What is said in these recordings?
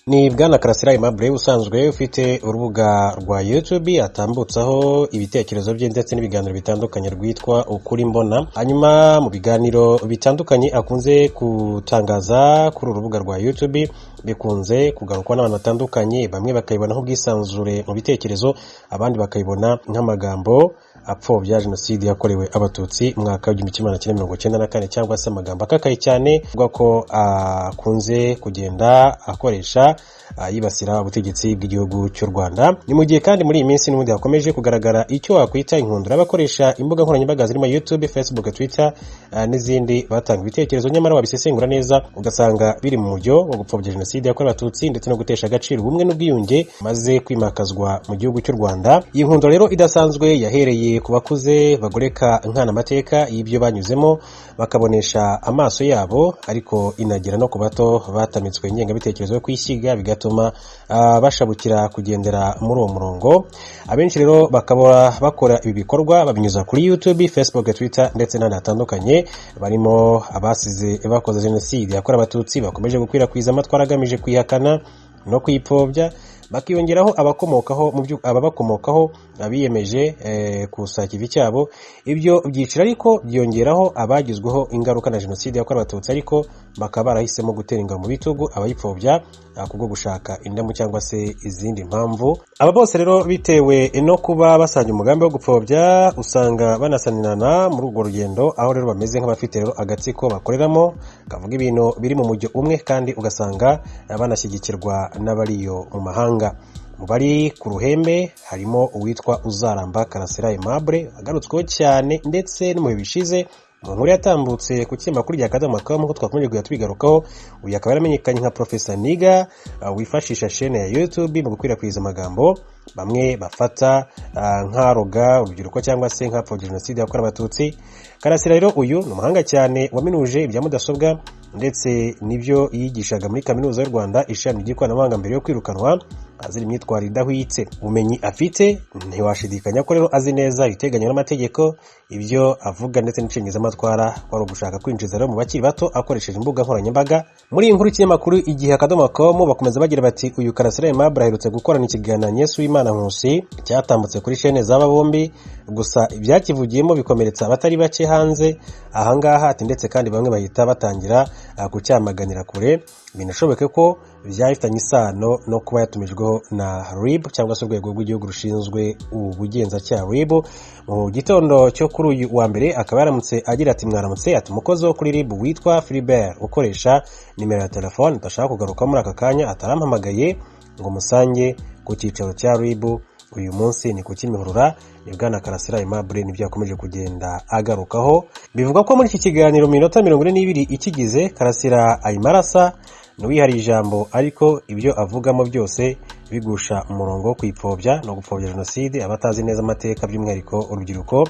Ni Bwana Karasira Aimable, usanzwe ufite urubuga rwa YouTube atambutsaho ibitekerezo bye ndetse n'ibiganiro bitandukanye rwitwa Ukuri Mbona. Hanyuma mu biganiro bitandukanye akunze gutangaza kuri uru rubuga rwa YouTube bikunze kugarukwa n'abantu batandukanye, bamwe bakayibona nk'ubwisanzure mu bitekerezo, abandi bakayibona nk'amagambo apfobya Jenoside yakorewe Abatutsi mu mwaka w'1994, cyangwa se amagambo akakaye cyane avuga ko akunze kugenda akoresha yibasira ubutegetsi bw'igihugu cy'u Rwanda. Ni mu gihe kandi muri iyi minsi n'ubundi hakomeje kugaragara icyo wakwita inkundura y'abakoresha imbuga nkoranyambaga zirimo YouTube, Facebook, Twitter n'izindi, batanga ibitekerezo nyamara wabisesengura neza ugasanga biri mu mujyo wo gupfobya Jenoside yakorewe Abatutsi ndetse no gutesha agaciro ubumwe n'ubwiyunge maze kwimakazwa mu gihugu cy'u Rwanda. Iyi nkundura rero idasanzwe yahereye ku bakuze bagoreka nkana amateka y'ibyo banyuzemo bakabonesha amaso yabo, ariko inagera no ku bato batamitswe ingengabitekerezo yo kwishyiga, bigatuma bashabukira kugendera muri uwo murongo. Abenshi rero bakaba bakora ibi bikorwa babinyuza kuri YouTube, Facebook, Twitter ndetse n'ahandi hatandukanye, barimo abasize bakoze Jenoside yakorewe Abatutsi bakomeje gukwirakwiza amatwara agamije kuyihakana no kuyipfobya, bakiyongeraho abakomokaho mu byo ababakomokaho abiyemeje kusa ikivi cyabo. Ibyo byiciro ariko byiyongeraho abagizweho ingaruka na Jenoside yakorewe Abatutsi, ariko bakaba barahisemo gutera ingabo mu bitugu abayipfobya kubwo gushaka indamu cyangwa se izindi mpamvu. Aba bose rero, bitewe no kuba basangiye umugambi wo gupfobya, usanga banasanirana muri urwo rugendo, aho rero bameze nk'abafite rero agatsiko bakoreramo kavuga ibintu biri mu mujyo umwe, kandi ugasanga banashyigikirwa n'abariyo mu mahanga. Mu bari ku ruhembe harimo uwitwa Uzaramba Karasira Aimable, agarutsweho cyane ndetse no mu bihe bishize mu nkuru yatambutse ku kinyamakuru rya Akadomo com, nk'uko twakomeje kujya tubigarukaho. Uyu akaba yaramenyekanye nka Profesa Niga, wifashisha shene ya YouTube mu gukwirakwiza amagambo bamwe bafata nk'aroga urubyiruko cyangwa se nk'apfobya Jenoside yakorewe Abatutsi. Karasira rero uyu ni umuhanga cyane waminuje ibya mudasobwa, ndetse n'ibyo yigishaga muri Kaminuza y'u Rwanda, ishami ry'ikoranabuhanga, mbere yo kwirukanwa azira imyitwarire idahwitse. Ubumenyi afite ntiwashidikanya ko rero azi neza ibiteganywa n'amategeko, ibyo avuga ndetse n'icengezamatwara wari ugushaka kwinjiza rero mu bakiri bato akoresheje imbuga nkoranyambaga. Muri iyi nkuru, ikinyamakuru Igihe.com bakomeza bagira bati: "Uyu Karasira Aimable aherutse gukorana ikiganiro na Yesu w'Imana Nkusi cyatambutse kuri shene z'aba bombi, gusa ibyakivugiyemo bikomeretsa abatari bake hanze ahangaha." Ati ndetse kandi bamwe bahita batangira kucyamaganira kure. Binashoboke ko byaba bifitanye isano no kuba yatumijweho na RIB, cyangwa se Urwego rw'Igihugu rushinzwe Ubugenzacyaha, RIB. Mu gitondo cyo kuri uyu wa mbere akaba yaramutse agira ati: "Mwaramutse." Ati: "Umukozi wo kuri RIB witwa Philibert, ukoresha nimero ya telefone udashaka kugaruka muri aka kanya, atarampamagaye ngo musange ku cyicaro cya RIB uyu munsi ni ku Kimihurura." Ni Bwana Karasira Aimable, nibyo yakomeje kugenda agarukaho. Bivuga ko muri iki kiganiro, mu minota 42 ikigize, Karasira Ayimarasa n'uwihariye ijambo, ariko ibyo avugamo byose bigusha umurongo wo kuyipfobya no gupfobya jenoside abatazi neza amateka, by'umwihariko urubyiruko.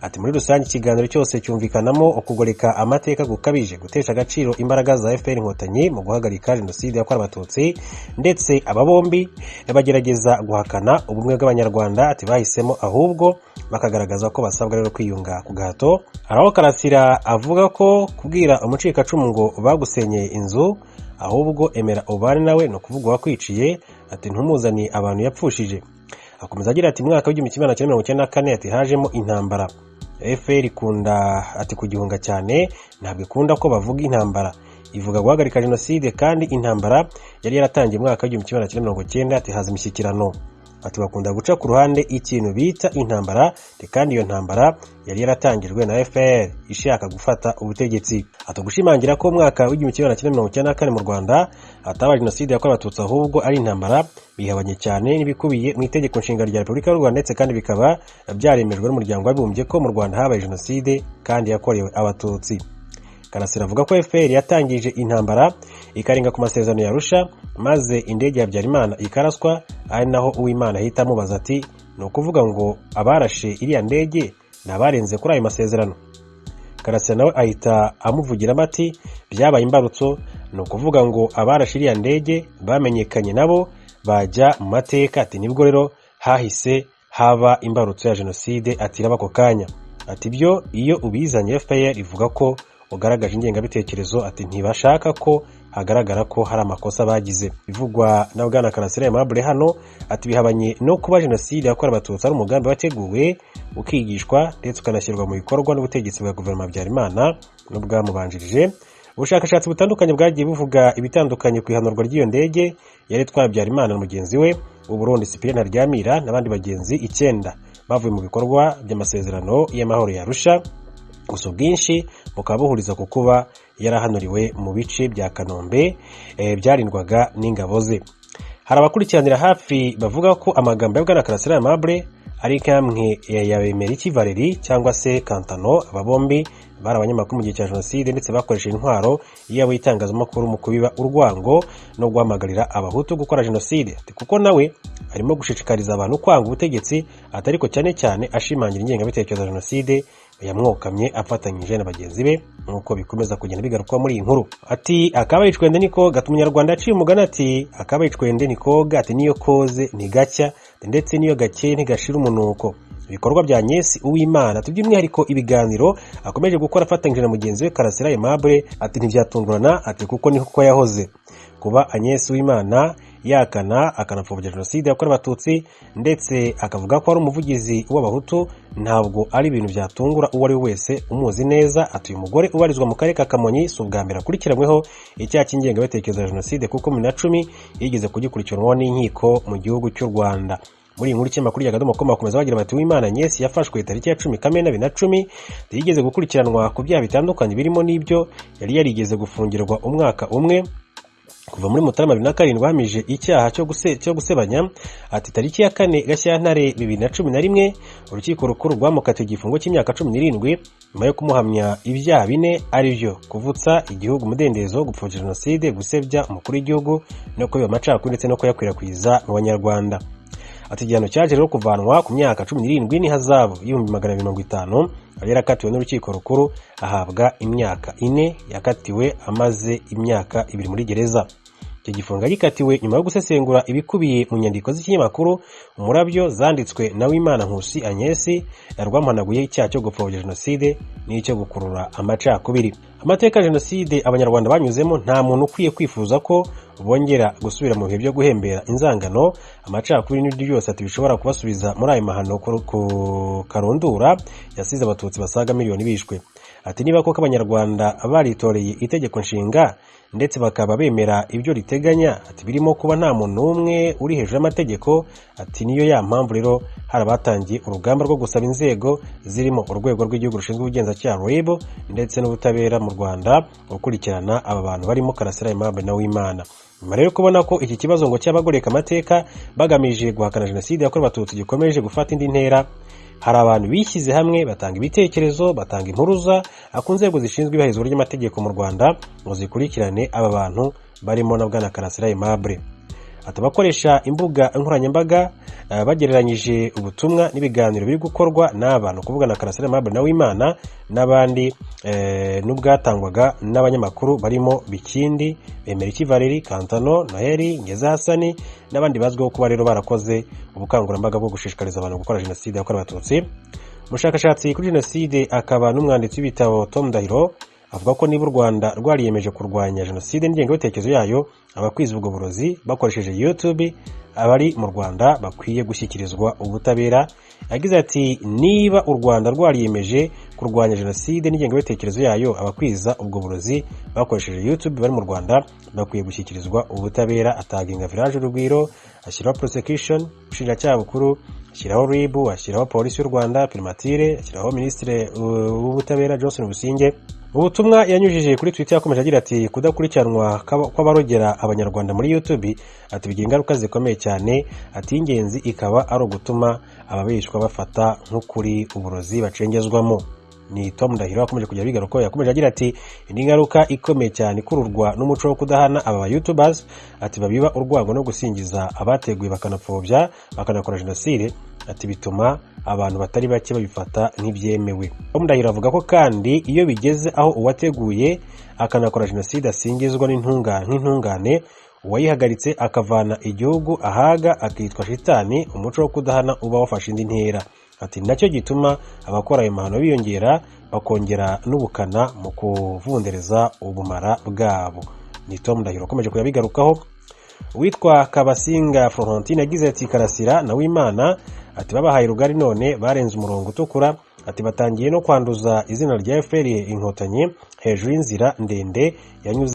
Ati muri rusange ikiganiro cyose cyumvikanamo ukugoreka amateka gukabije, gutesha agaciro imbaraga za FPR Inkotanyi mu guhagarika Jenoside yakorewe Abatutsi, ndetse aba bombi bagerageza guhakana ubumwe bw'Abanyarwanda. Ati bahisemo ahubwo bakagaragaza ko basabwa rero kwiyunga ku gahato. Hari aho Karasira avuga ko kubwira umucikacumu ngo bagusenyeye inzu, ahubwo emera ubane nawe, ni ukuvuga uwakwiciye, ati ntumuzaniye abantu yapfushije. Akomeza agira ati: "Mwaka w'1994," ati, "hajemo intambara. FPR ikunda," ati, "kugihunga cyane, ntabwo ikunda ko bavuga intambara, ivuga guhagarika jenoside, kandi intambara yari yaratangiye mu mwaka w'1990." Ati haza imishyikirano. Ati bakunda guca ku ruhande ikintu bita intambara, kandi iyo ntambara yari yaratangijwe na FPR ishaka gufata ubutegetsi. Ati gushimangira ko umwaka w'1994 mu Rwanda hataba Jenoside yakorewe Abatutsi, ahubwo ari intambara, bihabanye cyane n'ibikubiye mu Itegeko Nshinga rya Repubulika y'u Rwanda, ndetse kandi bikaba byaremejwe n'Umuryango w'Abibumbye ko mu Rwanda habaye jenoside kandi yakorewe Abatutsi. Karasira avuga ko FPR yatangije intambara ikarenga ku masezerano ya Arusha, maze indege ya Habyarimana ikaraswa, ari naho Uwimana ahita amubaza ati: "Ni ukuvuga ngo abarashe iriya ndege ni abarenze kuri ayo masezerano?" Karasira nawe ahita amuvugiramo ati: "Byabaye imbarutso, ni ukuvuga ngo abarashe iriya ndege bamenyekanye, nabo bajya mu mateka." Ati nibwo rero hahise haba imbarutso ya jenoside, ati iraba ako kanya. Ati ibyo iyo ubizanye, FPR ivuga ko ugaragaje ingengabitekerezo. Ati ntibashaka ko Hagaragara ko hari amakosa bagize. Bivugwa na Bwana Karasira Aimable hano, ati bihabanye no kuba Jenoside yakorewe Abatutsi ari umugambi wateguwe, ukigishwa ndetse ukanashyirwa mu bikorwa n'ubutegetsi bwa Guverinoma Habyarimana n'ubwamubanjirije. Ubushakashatsi butandukanye bwagiye buvuga ibitandukanye ku ihanurwa ry'iyo ndege yari itwaye Habyarimana na mugenzi we w'u Burundi Cyprien Ntaryamira n'abandi bagenzi icyenda bavuye mu bikorwa by'amasezerano y'amahoro ya Arusha. Gusa ubwinshi bukaba buhuriza ku kuba yarahanuriwe mu bice bya Kanombe byarindwaga n'ingabo ze. Hari abakurikiranira hafi bavuga ko amagambo ya Bwana Karasira Aimable ari kamwe ya Bemeriki Valeri cyangwa se Kantano. Aba bombi bari abanyamakuru mu gihe cya Jenoside, ndetse bakoresheje intwaro yabo y'itangazamakuru mu kubiba urwango no guhamagarira Abahutu gukora Jenoside. Ati kuko nawe arimo gushishikariza abantu kwanga ubutegetsi, atariko cyane cyane ashimangira ingengabitekerezo ya Jenoside yamwokamye afatanyije na bagenzi be, nk'uko bikomeza kugenda bigarukwa muri iyi nkuru. Ati akabaye icwende niko gatuma Umunyarwanda aciye umugani, ati akabaye icwende ntikoga, ati niyo koze ntigacya, ndetse niyo gakeye ntigashira umunuko. Ibikorwa bya Agnes Uwimana, ati by'umwihariko ibiganiro akomeje gukora afatanyije na mugenzi we Karasira Aimable, ati ntibyatungurana, ati kuko niko yahoze. Kuba Agnes Uwimana yakana akanapfobya Jenoside yakorewe Abatutsi, ndetse akavuga ko ari umuvugizi w'Abahutu, ntabwo ari ibintu byatungura uwo ari we wese umuzi neza. Ati uyu mugore ubarizwa mu karere ka Kamonyi si ubwa mbere akurikiranyweho icyaha cy'ingengabitekerezo ya Jenoside, kuko mu 2010 yigeze kugikurikiranwaho n'inkiko mu gihugu cy'u Rwanda. Muri iyi nkuru, ikinyamakuru rya Akadomo com bakomeza bagira bati Uwimana Agnes yafashwe tariki ya 10 Kamena 2010. Yigeze gukurikiranwa ku byaha bitandukanye, birimo n'ibyo yari yarigeze gufungirwa umwaka umwe kuva muri Mutarama 2007 bahamije icyaha cyo gusebanya. Ati tariki ya 4 Gashyantare 2011 Urukiko Rukuru rwamukatiye igifungo cy'imyaka 17 nyuma yo kumuhamya ibyaha bine, ari byo kuvutsa igihugu umudendezo, gupfobya Jenoside, gusebya umukuru w'igihugu no kubiba amacakubiri ndetse no kuyakwirakwiza mu Banyarwanda. Ati igihano cyaje rero kuvanwa ku myaka 17 n'ihazabu y'250,000 yari yarakatiwe n'Urukiko Rukuru, ahabwa imyaka 4. Yakatiwe amaze imyaka 2 muri gereza. Icyo gifungo gikatiwe nyuma yo gusesengura ibikubiye mu nyandiko z'ikinyamakuru Umurabyo zanditswe na Wimana Nkusi Agnes, rwamuhanaguye icyaha cyo gupfobya Jenoside n'icyo gukurura amacakubiri. Amateka ya Jenoside Abanyarwanda banyuzemo, nta muntu ukwiye kwifuza ko bongera gusubira mu bihe byo guhembera inzangano, amacakubiri n'ibindi byose, ati bishobora kubasubiza muri ayo mahano ku karundura yasize Abatutsi basaga miliyoni bishwe. Ati niba koko Abanyarwanda baritoreye Itegeko Nshinga ndetse bakaba bemera ibyo riteganya, ati birimo kuba nta muntu n'umwe uri hejuru y'amategeko, ati niyo ya mpamvu rero hari abatangiye urugamba rwo gusaba inzego zirimo Urwego rw'Igihugu rushinzwe Ubugenzacyaha RIB ndetse n'ubutabera mu Rwanda gukurikirana aba bantu barimo Karasira Aimable na Uwimana. Nyuma rero kubona ko iki kibazo ngo cy'abagoreka amateka bagamije guhakana Jenoside yakorewe Abatutsi gikomeje gufata indi ntera, hari abantu bishyize hamwe batanga ibitekerezo, batanga impuruza ku nzego zishinzwe iyubahirizwa ry'amategeko mu Rwanda ngo zikurikirane aba bantu barimo na Bwana Karasira Aimable. Ati abakoresha imbuga nkoranyambaga bagereranyije ubutumwa n'ibiganiro biri gukorwa n'aba, ni ukuvuga na Karasira Aimable na Uwimana n'abandi, n'ubwatangwaga n'abanyamakuru barimo Bikindi, Bemeriki Valeri, Kantano, Noheli Ngeza, Hasani n'abandi bazwiho kuba rero barakoze ubukangurambaga bwo gushishikariza abantu gukora Jenoside yakorewe Abatutsi. Umushakashatsi kuri Jenoside akaba n'umwanditsi w'ibitabo Tom Ndahiro avuga ko niba u Rwanda rwariyemeje kurwanya Jenoside n'ingengabitekerezo yayo, abakwiza ubwo burozi bakoresheje YouTube abari mu Rwanda bakwiye gushyikirizwa ubutabera. Yagize ati niba u Rwanda rwariyemeje kurwanya Jenoside n'ingengabitekerezo yayo, abakwiza ubwo burozi bakoresheje YouTube bari mu Rwanda bakwiye gushyikirizwa ubutabera. Ataginga Village Urugwiro, ashyiraho prosecution, ubushinjacyaha bukuru, ashyiraho RIB, ashyiraho Polisi y'u Rwanda, Primature, ashyiraho Minisitiri w'Ubutabera Johnson Busingye. Mu butumwa yanyujije kuri Twitter yakomeje agira ati kudakurikiranwa kw'abarogera Abanyarwanda muri YouTube, ati bigira ingaruka zikomeye cyane, ati ingenzi ikaba ari ugutuma ababeshwa bafata nk'ukuri uburozi bacengezwamo. Ni Tom Ndahiro akomeje kujya bigaruka. Yakomeje agira ati indi ngaruka ikomeye cyane ikururwa n'umuco wo kudahana aba YouTubers, ati babiba urwango no gusingiza abateguye, bakanapfobya, bakanakora Jenoside, ati bituma abantu batari bake babifata nk'ibyemewe. Tom Ndahiro avuga ko kandi iyo bigeze aho uwateguye akanakora Jenoside asingizwa nk'intungane, uwayihagaritse akavana igihugu ahaga akitwa shitani, umuco wo kudahana uba wafashe indi ntera. Ati nacyo gituma abakora ayo mahano biyongera, bakongera n'ubukana mu kuvundereza ubumara bwabo. Ni Tom Ndahiro akomeje kuyabigarukaho. Uwitwa Kabasinga Florentine yagize ati: "Karasira na Wimana," ati, "babahaye rugari none barenze umurongo utukura," ati, "batangiye no kwanduza izina rya FPR Inkotanyi hejuru y'inzira ndende yanyuze."